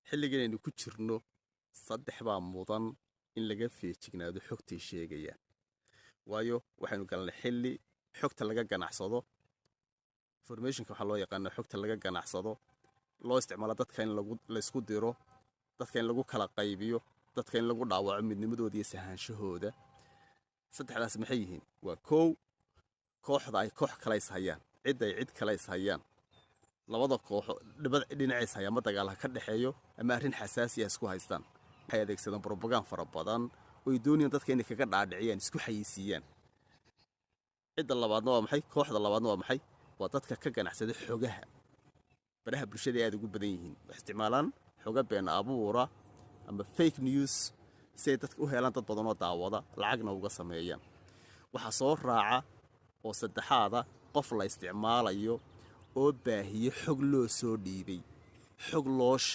Xilligan aynu ku jirno, saddex baa mudan in laga feejignaado xogtay sheegayaan, waayo waxaynu galnay xilli xogta laga ganacsado. Informationka waxaa loo yaqaana xogta laga ganacsado, loo isticmaalo dadka in laysku diro, dadka in lagu kala qaybiyo, dadka in lagu dhaawaco midnimadooda iyo sahaanshahooda. Saddexdaas maxay yihiin? Waa kow, kooxda ay koox kale is hayaan, cid ay cid kale is hayaan. Labada kooxo dhinaca is hayaan ma dagaal ha ka dhexeeyo ama arrin xasaasi ah isku haystaan, waxay adeegsadaan propaganda fara badan oo ay doonayaan dadka inay kaga dhaadhiciyaan, isku xayeysiiyaan. Cidda labaadna waa maxay? Kooxda labaadna waa maxay? Waa dadka ka ganacsada xogaha. Baraha bulshada aad ugu badan yihiin, waxay isticmaalaan xoga been abuura ama fake news si ay dadka u helaan dad badan oo daawada, lacagna uga sameeyaan. Waxaa soo raaca oo saddexaada qof la isticmaalayo oo baahiye xog loo soo dhiibay, xog loo sheegay.